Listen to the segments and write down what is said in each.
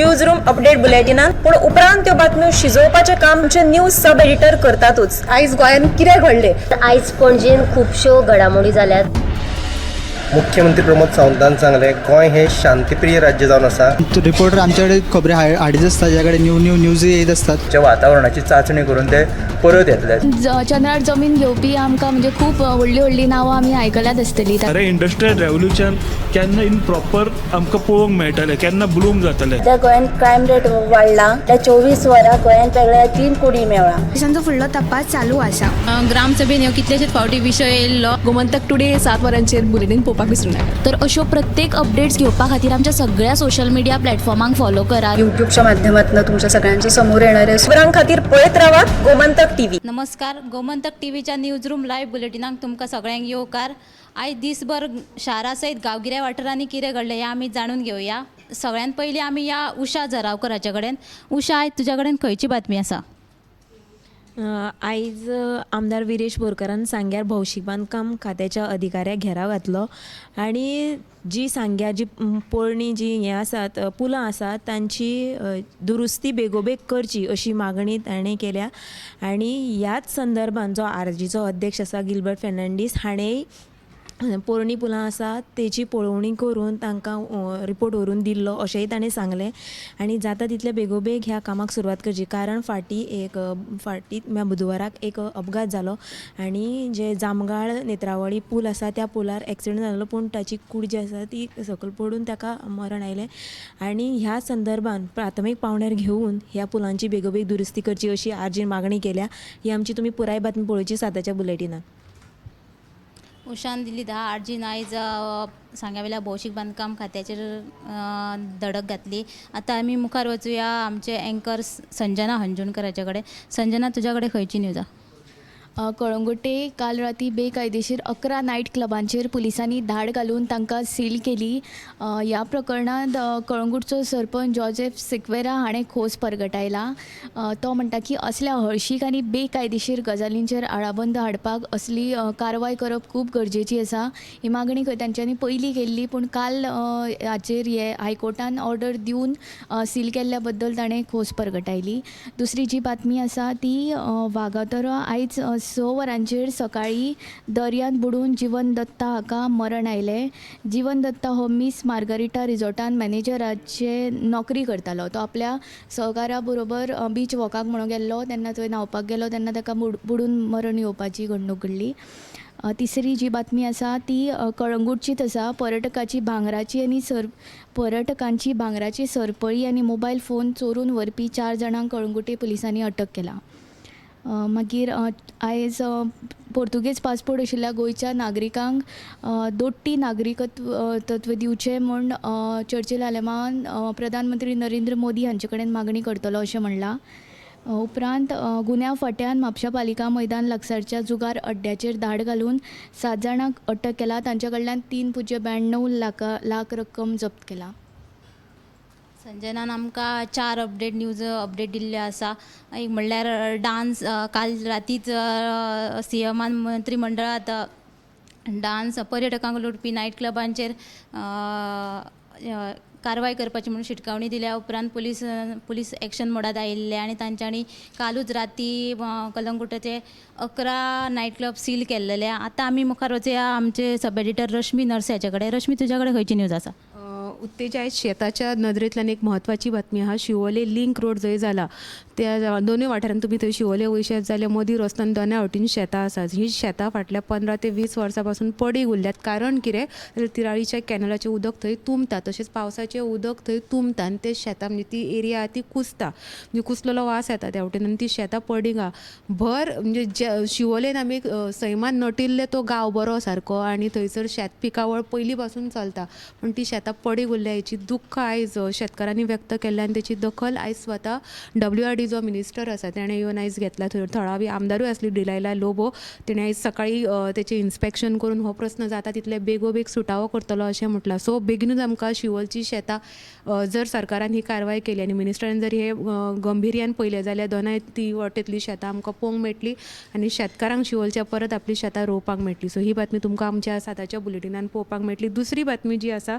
News room update बुलेटिनान. पूण उपरांत त्यो बातम्यो शिजोवपाचें काम आमचे न्यूज सब एडिटर करतातूच. आयज गोंयांत कितें घडलें? आयज पणजेन खुबश्यो घडामोडी जाल्यात. मुख्यमंत्री प्रमोद सावंतान सांगलें, गोंय हें शांतीप्रिय राज्य जावन आसा. रिपोर्टर आमच्याकडे खबरी हाडीत आसता, ज्या कडेन न्यू न्यू न्यूज येत आसतात. वातावरणाची चांचणी करून ते परत येतले. चंद्रार जमीन घेवपी आमकां म्हणजे खूब व्हडलीं व्हडलीं नांवां आमी आयकल्यात आसतलीं. खरें इंडस्ट्रियल रेवोल्युशन केन्ना इन प्रॉपर आमकां पळोवंक मेळटलें, केन्ना ब्लूम जातलें? सध्या गोंयांत क्रायम रेट वाडला. त्या 24 वरां गोंयांत वेगळ्या 3 कुडी मेवळा. तांचो फुडलो तपास चालू आसा. ग्रामसभेन ह्यो कितलेशेच फावटी विशय येयल्लो. गोमंतक टुडे 7 वरांचेर बुलेटीन पळोवपाक विसरूं नाका. तर अश्यो प्रत्येक अपडेट्स घेवपा खातीर आमच्या सगळ्या सोशल मिडिया प्लॅटफॉर्मांक फॉलो करात. युट्यूबच्या माध्यमातून तुमच्या सगळ्यांच्या समोर येणार आहे. खबरां खातीर पळयत रावात गोमंतक टीव्ही. नमस्कार, गोमंतक टीव्हीच्या न्यूज रूम लायव्ह बुलेटिनाक तुमकां सगळ्यांक येवकार. आयज दीसभर शारा सयत गांवगिऱ्या वाठारांनी कितें घडलें हें आमी जाणून घेवया. सगळ्यांत पयलीं आमी या उषा जरावकराच्या कडेन. उषा, आयज तुज्या कडेन खंयची बातमी आसा? आयज आमदार विरेश बोरकारान सांग्यार भौशीक बांदकाम खात्याच्या अधिकाऱ्याक घेराव घातलो आनी जी सांग्यार जी पोरणी जी हें आसात, पुलां आसात, तांची दुरुस्ती बेगोबेग करची अशी मागणी ताणें केल्या. आनी ह्याच संदर्भान जो आरजीचो अध्यक्ष आसा गिलबर्ट फेर्नांडीस हाणें पोरणी पुलां आसा तेची पळोवणी करून तांकां रिपोर्ट व्हरून दिल्लो अशेंय ताणें सांगलें. आनी जाता तितले बेगोबेग ह्या कामाक सुरवात करची, कारण फाटीं एक फाटीं म्हळ्यार बुधवाराक एक अपघात जालो आनी जे जामगाळ नेत्रावळी पूल आसा त्या पुलार एक्सिडंट जालो, पूण ताची कूड जी आसा ती सकयल पडून ताका मरण आयलें. आनी ह्या संदर्भान प्राथमीक पावंड्यार घेवन ह्या पुलांची बेगोबेग दुरुस्ती करची अशी आरजीन मागणी केल्या. ही आमची तुमी पुराय बातमी पळोवची 7च्या बुलेटिनान. उषान दिली 10 आरजीन आयज सांग्यावेल्या भौशीक बांदकाम खात्याचेर धडक घातली. आतां आमी मुखार वचुया आमचे एंकर संजना हंजुणकराच्या कडेन. संजना, तुज्या कडेन खंयची न्यूज आसा? कळंगुटे काल राती बेकायदेशीर 11 नायट क्लबांचेर पुलिसांनी धाड घालून तांकां सील केली. ह्या प्रकरणांत कळंगूटचो सरपंच जॉजेफ सिक्वेरा हाणें खोस परगटायला. तो म्हणटा की असल्या हळशीक आनी बेकायदेशीर गजालींचेर आळाबंद हाडपाक असली कारवाय करप खूब गरजेची आसा. ही मागणी खंय तांच्यांनी पयलीं केल्ली, पूण काल हाचेर हे हायकोर्टान ऑर्डर दिवन सील केल्ल्या बद्दल ताणें खोस परगटायली. दुसरी जी बातमी आसा ती वागातोरा आयज 6 वरांचेर सकाळीं दर्यांत बुडून जीवन दत्ता हाका मरण आयलें. जीवन दत्ता हो मिस मार्गरिटा रिजॉर्टान मॅनेजराचे नोकरी करतालो. तो आपल्या सहकारा बरोबर बीच वॉकाक म्हणून गेल्लो, तेन्ना थंय न्हांवपाक गेलो तेन्ना ताका बुडून मरण येवपाची घडणूक घडली. तिसरी जी बातमी आसा ती कळंगूटचीच आसा. पर्यटकाची भांगराची आनी पर्यटकांची भांगराची सरपळी आनी मोबायल फोन चोरून व्हरपी 4 जाणांक कळंगूटे पुलिसांनी अटक केला. मागीर आयज पोर्तुगेज पासपोर्ट आशिल्ल्या गोंयच्या नागरिकांक दोट्टी नागरिकत्व तत्व दिवचें म्हूण चर्चिल आलेमान प्रधानमंत्री नरेंद्र मोदी हांचे कडेन मागणी करतलो अशें म्हणलां. उपरांत गुन्यांव फांट्यान म्हापशा पालिका मैदान लागसारच्या जुगार अड्ड्याचेर धाड घालून 7 जाणांक अटक केला. तांच्या कडल्यान 3.92 लाख रक्कम जप्त केला. संजनान आमकां 4 अपडेट न्यूज अपडेट दिल्ल्यो आसा. एक म्हणल्यार डान्स, काल रातीच सीएमान मंत्रीमंडळांत डान्स पर्यटकांक लुटपी नायट क्लबांचेर कारवाय करपाची म्हणून शिटकावणी दिल्या उपरांत पुलीस एक्शन मोडांत आयिल्ले आनी तांच्यांनी कालूच राती कलंगूटाचे 11 नायट क्लब सील केल्लेले. आतां आमी मुखार वचया आमचे सब एडिटर रश्मी नर्स हाचे कडेन. रश्मी, तुज्या कडेन खंयची न्यूज आसा? उत्तेज आयज शेताच्या नदरेंतल्यान एक म्हत्वाची बातमी आहा. शिवोले लिंक रोड जंय जाला त्या दोनूय वाठारांत तुमी थंय शिवोले वयशात जाल्यार मदीं रस्तो दोनाय वटेन शेतां आसात. ही शेतां फाटल्या 15 ते 20 वर्सां पासून पडीक उरल्यात. कारण कितें जाल्यार तिराळीच्या कॅनलाचें उदक थंय तुंबता, तशेंच पावसाचें उदक थंय तुंबता आनी ते शेतां म्हणजे ती एरिया आहा ती कुसता, म्हणजे कुसलेलो वास येता त्या वटेन आनी ती शेतां पडीक आहा. भर म्हणजे जे शिवोलेन आमी सैमान नटिल्ले तो गांव बरो सारको आनी थंयसर शेत पिकावळ पयलीं पासून चलता, पूण ती शेतां पडीक उरल्या हेची दुख्ख आयज शेतकारांनी व्यक्त केल्लें आनी तेची दखल आयज स्वता WRD जो मिनिस्टर आसा तेणें येवन आयज घेतला. थंय थळावी आमदारूय आसली डिलायला लोबो, तेणें आयज सकाळीं तेचें इन्स्पेक्शन करून हो प्रस्न जाता तितले बेगोबेग सुटावो करतलो अशें म्हटलां. सो बेगीनूच आमकां शिवोलची शेतां जर सरकारान ही कारवाय केली आनी मिनिस्टरान जर हे गंभिर्यान पळयलें जाल्यार दोनाय ती वटेंतली शेतां आमकां पळोवंक मेळटली आनी शेतकारांक शिवोलच्या परत आपली शेतां रोवपाक मेळटली. सो ही बातमी तुमकां आमच्या 7च्या बुलेटिनान पळोवपाक मेळटली. दुसरी बातमी जी आसा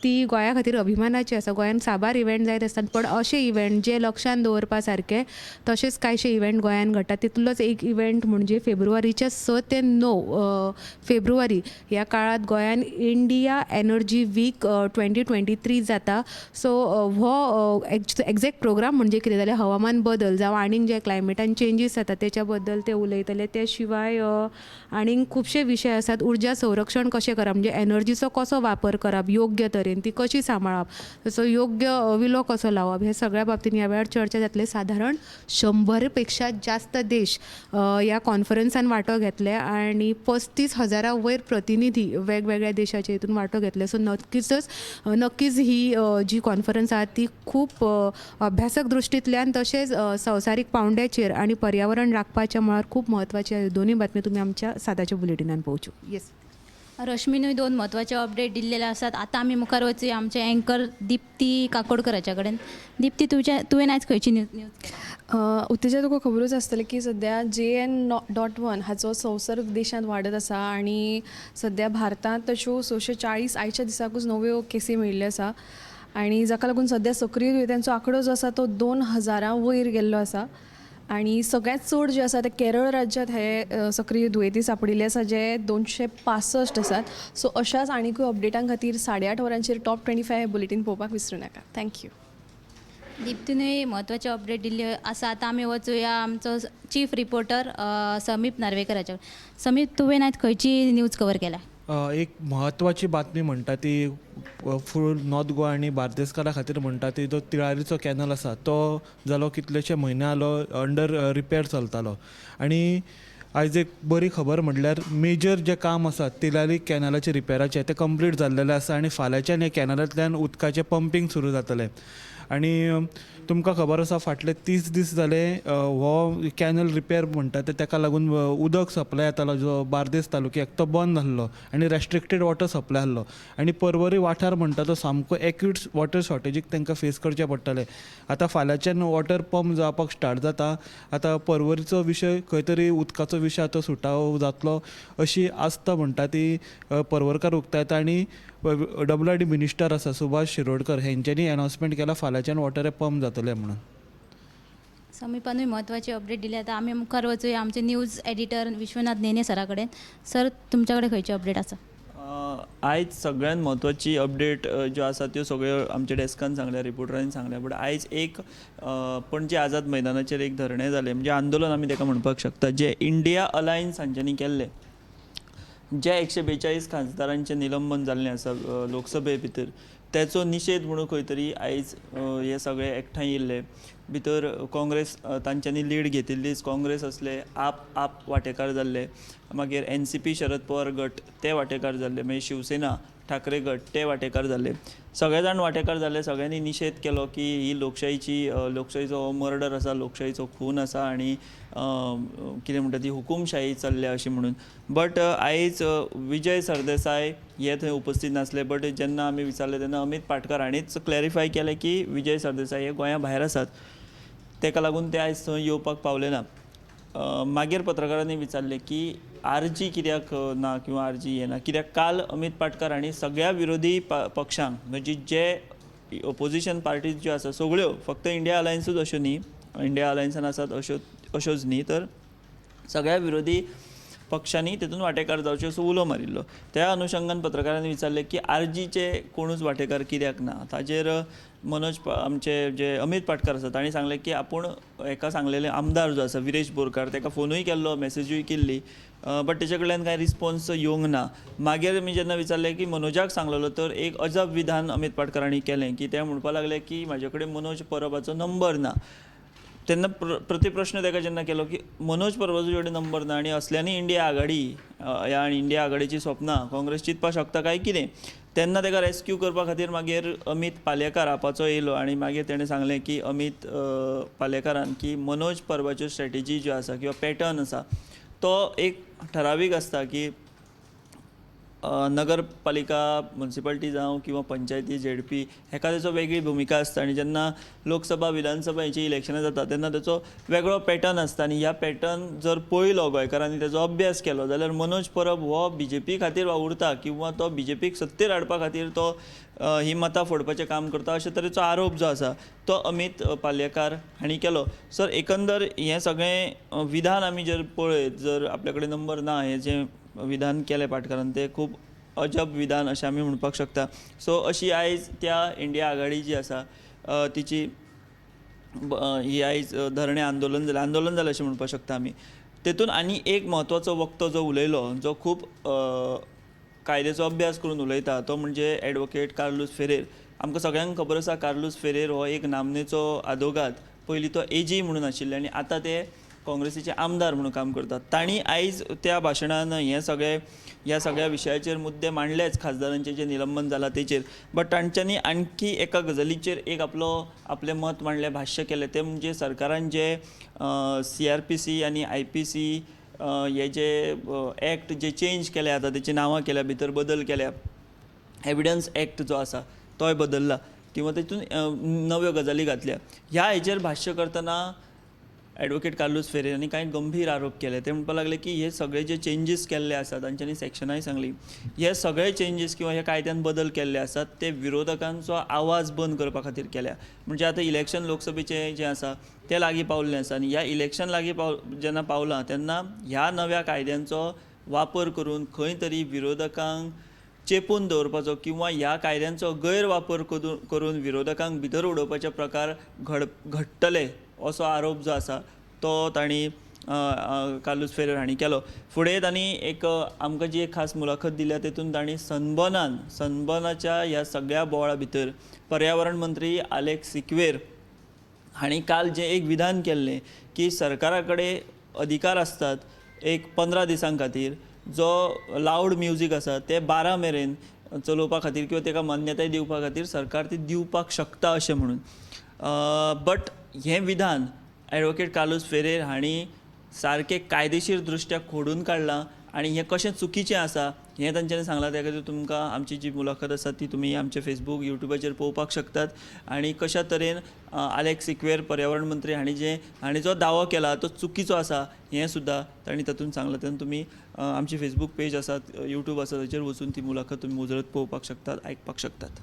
ती गोंया खातीर अभिमानाची आसा. गोंयान साबार इव्हेंट जायत आसतात, पण अशे इव्हेंट जे लक्षान दवरपा सारके तशेंच कांयशे इव्हेंट गोंयान घडटा. तितूंतलोच एक इव्हेंट म्हणजे फेब्रुवारीच्या 6 ते 9 फेब्रुवारी ह्या काळांत गोंयान इंडिया एनर्जी वीक 2023 जाता. सो हो एग्जॅक्ट प्रोग्राम म्हणजे कितें जाल्यार हवामान बदल जावं आनीक जे क्लायमेटान चेंजीस जाता तेच्या बद्दल ते उलयतले. ते शिवाय आनीक खुबशे विशय आसात. उर्जा संरक्षण कशें करप, म्हणजे एनर्जीचो कसो वापर करप योग्य तरेन, ती कशी सांबाळप, ताचो योग्य विलो कसो लावप, हे सगळ्या बाबतीन ह्या वेळार चर्चा जातली. सादारण 100 पेक्षा जास्त देश ह्या कॉन्फरन्सान वांटो घेतले आनी 35,000 वयर प्रतिनिधी वेगवेगळ्या देशाचे हितून वांटो घेतले. सो नक्कीच ही जी कॉन्फरन्स आहा ती खूब अभ्यासक दृश्टींतल्यान तशेंच संवसारीक पावंड्याचेर आनी पर्यावरण राखपाच्या मळार खूब म्हत्वाची आहा. दोनूय बातमी तुमी आमच्या साताच्या बुलेटिनान पळोवच्यो. येस, रश्मीनूय 2 म्हत्वाचे अपडेट दिल्लेले आसात. आतां आमी मुखार वचूया आमचे एंकर दीप्ती काकोडकराच्या कडेन. दीप्ती, तुवें आयज खंयची न्यूज? उत्तेजा, तुका खबरूच आसतलें की सद्या JN.1 हाचो संसर्ग देशांत वाडत आसा आनी सद्या भारतांत तश्यो 640 आयच्या दिसाकूच नव्यो केसी मेळिल्ल्यो आसा आनी जाका लागून सद्या सक्रीय दुयेंतांचो आंकडो जो आसा तो 2000 वयर गेल्लो आसा आनी सगळ्यांत चड जे आसा ते केरळ राज्यांत हे सक्रीय दुयेंती सांपडिल्ले आसा जे 265 आसात. सो अशाच आनिकूय अपडेटां खातीर 8:30 वरांचेर टॉप 25 बुलेटीन पळोवपाक विसरूं नाका. Thank you. दीप्तीनूय म्हत्वाचे अपडेट दिल्ले आसा. आतां आमी वचूया आमचो चीफ रिपोर्टर समीप नार्वेकराच्या. समीप, तुवें आयज खंयची न्यूज कवर केल्या? एक म्हत्वाची बातमी म्हणटा ती फूल नॉर्थ गोवा आनी बार्देसकारा खातीर म्हणटा ती जो तिळारीचो कॅनल आसा तो जालो कितलेशे म्हयने जालो अंडर रिपेर चलतालो आनी आयज एक बरी खबर म्हणल्यार मेजर जें काम आसा तिळारी कॅनलाचें रिपेराचें तें कंप्लीट जाल्लेलें आसा आनी फाल्यांच्यान हे कॅनलांतल्यान उदकाचें पंपींग सुरू जातलें. आनी तुमकां खबर आसा फाटले 30 दीस जाले हो कॅनल रिपेर म्हणटा ते ताका लागून उदक सप्लाय जातालो जो बार्देस तालुक्याक तो बंद आसलो आनी रेस्ट्रिक्टेड वॉटर सप्लाय आसलो आनी पर्वरी वाठार म्हणटा तो सामको एक्यूट वॉटर शॉर्टेजीक तांकां फेस करचें पडटलें. आतां फाल्यांच्यान वॉटर पंप जावपाक स्टार्ट जाता. आतां पर्वरीचो विशय खंय तरी उदकाचो विशय आतां सुटावो जातलो अशी आस्त म्हणटा ती पर्वरकार उक्तायता आनी WRD minister आसा सुभाष शिरोडकर हेंच्यांनी अनावन्समेंट केला फाल्यांच्यान वॉटर पंप जातलें म्हणून. समीपानूय म्हत्वाची अपडेट दिली. आतां आमी मुखार वचूया आमचे न्यूज एडिटर विश्वनाथ नेने सरा कडेन. सर, तुमच्या कडेन खंयची अपडेट आसा? आयज सगळ्यात म्हत्वाची अपडेट ज्यो आसा त्यो सगळ्यो आमच्या डेस्कान सांगल्या, रिपोर्टरांनी सांगल्या. बट आयज एक पणजे आझाद मैदानाचेर एक धरणें जालें, म्हणजे आंदोलन आमी ताका म्हणपाक शकता, जें इंडिया अलायन्स हांच्यांनी केल्लें, जे 142 खासदारांचें निलंबन जाल्लें आसा लोकसभे भितर तेचो निशेध म्हणून खंय तरी आयज हे सगळे एकठांय येयल्ले. भितर काँग्रेस तांच्यांनी लीड घेतिल्लीच, काँग्रेस आसले, आप वांटेकार जाल्ले, मागीर NCP Sharad Pawar गट ते वांटेकार जाल्ले, मागीर शिवसेना ठाकरे गट ते वांटेकार जाल्ले, सगळे जाण वांटेकार जाल्ले. सगळ्यांनी निशेध केलो की ही लोकशाहीचो हो मर्डर आसा, लोकशाहीचो खून आसा आनी कितें म्हणटा ती हुकुमशाही चल्ल्या अशी म्हणून. बट आयज विजय सरदेसाय हे थंय उपस्थित नासले. बट जेन्ना आमी विचारलें तेन्ना अमीत पाटकर हांणीच क्लॅरिफाय केलें की विजय सरदेसाय हे गोंया भायर आसात, ताका लागून ते आयज थंय येवपाक पावले ना. मागीर पत्रकारांनी विचारलें की आरजी कित्याक ना किंवा आरजी येना कित्याक. काल अमीत पाटकर हांणी सगळ्या विरोधी पक्षांक, म्हणजे जे ओपोजिशन पार्टीज ज्यो आसा सगळ्यो, फक्त इंडिया अलायन्सूच अश्यो न्ही, इंडिया अलायन्सान आसात अश्योच न्ही, तर सगळ्या विरोधी पक्षांनी तितून वांटेकार जावचे असो उलो मारिल्लो. त्या अनुशंगान पत्रकारांनी विचारलें की आरजीचे कोणूच वांटेकार कित्याक ना. ताजेर मनोज आमचे जे अमीत पाटकर आसा तांणी सांगलें की आपूण हेका सांगलेले आमदार जो आसा विरेश बोरकार ताका फोनूय केल्लो, मॅसेजूय केल्ली, बट तेचे कडल्यान कांय रिस्पोन्स येवंक ना. मागीर आमी जेन्ना विचारलें की मनोजाक सांगलेलो तर एक अजब विधान अमीत पाटकर हांणी केलें की ते म्हणपाक लागले की म्हाजे कडेन मनोज परबाचो नंबर ना. तेन्ना प्रतिप्रश्न ताका जेन्ना केलो की मनोज परबाचो कडेन नंबर ना आनी असल्यांनी इंडिया आघाडी ह्या आनी इंडिया आघाडीची स्वप्नां काँग्रेस चिंतपाक शकता काय कितें, तेन्ना ताका रेस्क्यू करपा खातीर मागीर अमीत पालेकार आपाचो येयलो आनी मागीर तेणें सांगलें की अमीत पालेकारान की मनोज परबाच्यो स्ट्रेटेजी ज्यो आसा किंवा पॅटर्न आसा तो एक ठरावीक आसता की नगरपालिका म्युनिसिपालिटी जावं किंवा पंचायती झेडपी हेका तेचो वेगळी भुमिका आसता आनी जेन्ना लोकसभा विधानसभा हेची इलेक्शनां जाता तेन्ना तेचो वेगळो पॅटर्न आसता आनी ह्या पॅटर्न जर पळयलो गोंयकारांनी तेजो अभ्यास केलो जाल्यार मनोज परब हो बीजेपी खातीर वावुरता किंवा तो बीजेपीक सत्तेर हाडपा खातीर तो ही मतां फोडपाचें काम करता अशे तरेचो आरोप जो आसा तो अमीत पालयेकार हांणी केलो. सर, एकंदर हें सगळें विधान आमी जर पळयत, जर आपल्या कडेन नंबर ना, हें जें विधान केलें पाटकारान तें खूब अजब विधान अशें आमी म्हणपाक शकता. सो अशी आयज त्या इंडिया आघाडी जी आसा तिची ही आयज धरणे आंदोलन जालें, आंदोलन जालें अशें म्हणपाक शकता आमी. तेतून आनी एक म्हत्वाचो वक्तो जो उलयलो, जो खूब कायद्याचो अभ्यास करून उलयता, तो म्हणजे एडवोकेट कार्लूस फेरेर. आमकां सगळ्यांक खबर आसा कार्लूस फेरेर हो एक नामनेचो आदोगाद, पयलीं तो एजी म्हणून आशिल्ले आनी आतां ते काँग्रेसीचे आमदार म्हणून काम करतात. तांणी आयज त्या भाशणान हें सगळें ह्या सगळ्या विशयाचेर मुद्दे मांडलेच, खासदारांचें जें निलंबन जालां तेचेर, बट तांच्यांनी आणखी एका गजालीचेर एक आपलो आपलें मत मांडलें, भाश्य केलें, तें म्हणजे सरकारान जे CRPC आनी IPC हे जे एक्ट जे चेंज केले आतां, तेची नांवां केल्या, भितर बदल केल्या, एविडन्स एक्ट जो आसा तोय बदल्ला किंवा तेतून नव्यो गजाली घातल्या. ह्या हेचेर भाश्य करतना एडवोकेट कार्लूस फेरेर हांणी कांय गंभीर आरोप केले. ते म्हणपाक लागले की हे सगळे जे चेंजीस केल्ले आसात, तांच्यांनी सेक्शनाय सांगली, हे सगळे चेंजीस किंवा हे कायद्यान बदल केल्ले आसात ते विरोधकांचो आवाज बंद करपा खातीर केल्या. म्हणजे आतां इलेक्शन लोकसभेचें जें आसा तें लागीं पावल्लें आसा आनी ह्या इलेक्शन लागीं जेन्ना पावलां तेन्ना ह्या नव्या कायद्यांचो वापर करून खंय तरी विरोधकांक चेपून दवरपाचो किंवा ह्या कायद्यांचो गैरवापर करून विरोधकांक भितर उडोवपाचे प्रकार घडटले असो आरोप जो आसा तो तांणी कार्लूस फेरेर हांणी केलो. फुडें तांणी एक आमकां जी एक खास मुलाखत दिल्या तेतून तांणी सनबर्नाच्या ह्या सगळ्या बोवाळा भितर पर्यावरण मंत्री आलेक्स सिक्वेर हांणी काल जें एक विधान केल्लें की सरकारा कडेन अधिकार आसतात एक 15 दिसां खातीर जो लावड म्युजीक आसा तें 12 मेरेन चलोवपा खातीर किंवा ताका मान्यताय दिवपा खातीर सरकार ती दिवपाक शकता अशें म्हणून. बट हें विधान एडवोकेट कार्लूस फेरेर हांणी सारकें कायदेशीर दृश्ट्या खोडून काडलां आनी हें कशें चुकीचें आसा हें तांच्यांनी सांगलां. त्या खातीर तुमकां आमची जी मुलाखत आसा ती तुमी आमचे फेसबूक युट्यूबाचेर पळोवपाक शकतात आनी कशा तरेन आलेक्स सिक्वेर पर्यावरण मंत्री हांणी जो दावो केला तो चुकीचो आसा हें सुद्दां तांणी तातूंत सांगलां. तेन्ना तुमी आमची फेसबूक पेज आसा, युट्यूब आसा, ताचेर वचून ती मुलाखत तुमी मुजरत पळोवपाक शकतात, आयकपाक शकतात.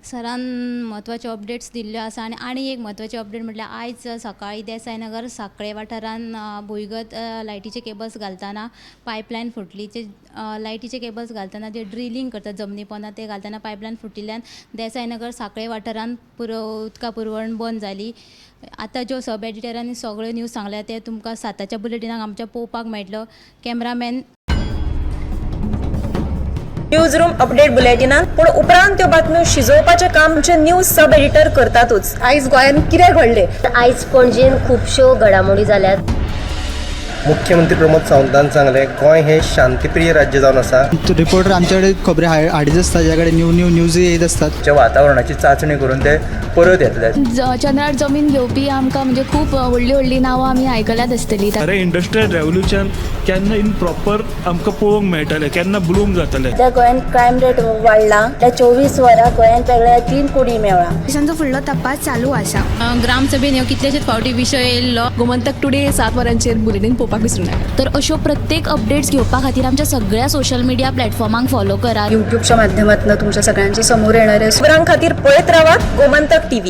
सरान म्हत्वाच्यो अपडेट्स दिल्ल्यो आसा आनी आनी एक म्हत्वाची अपडेट म्हटल्यार आयज सकाळीं देसायनगर साखळे वाठारान भुंयगत लायटीचे केबल्स घालतना पायपलायन फुटली. जे लायटीचे केबल्स घालतना जे ड्रिलींग करतात जमनी पोंदा ते घालतना पायपलायन फुटिल्ल्यान देसायनगर साखळे वाठारान उदका पुरवण बंद जाली. आतां ज्यो सब एडिटरांनी सगळ्यो न्यूज सांगल्या ते तुमकां 7च्या बुलेटिनाक आमच्या पळोवपाक मेळटलो. कॅमेरामॅन न्यूज रूम अपडेट बुलेटिनान पूण उपरांत त्यो बातम्यो शिजोवपाचें काम आमचे न्यूज सब एडिटर करतातूच. आयज गोंयांत कितें घडलें? आयज पणजेन खुबश्यो घडामोडी जाल्यात. मुख्यमंत्री प्रमोद सावंतान सांगलें गोंय हें शांतीप्रिय राज्य जावन आसा. रिपोर्टर आमचे कडेन खबरी हाडीत आसता, ज्या कडेन न्यू न्यू न्यूज येत आसतात. वातावरणाची चांचणी करून ते परत येतले. चंद्रार जमीन घेवपी आमकां म्हणजे खूब व्हडली व्हडली नांवां आमी आयकल्यात आसतली. अरे इंडस्ट्रियल रेवोल्युशन केन्ना इन प्रॉपर आमकां पळोवंक मेळटलें, केन्ना ब्लूम जातलें. सध्या गोंयांत क्रायम रेट वाडला. त्या 24 वरां गोंयांत वेगळ्या 3 कुडी मेळ्ळा. पोलिसांचो फुडलो तपास चालू आसा. ग्रामसभेन ह्यो कितलेशेच फावटी विशय येयल्लो. गोमंतक टुडे 7 वरांचेर बुलेटीन पळोवपाक विसरूं नाका. तर अश्यो प्रत्येक अपडेट्स घेवपा खातीर आमच्या सगळ्या सोशल मिडिया प्लॅटफॉर्मांक फॉलो करात. युट्यूबच्या माध्यमातून तुमच्या सगळ्यांच्या समोर येणारे खबरां खातीर पळयत रावात गोमंतक टीव्ही.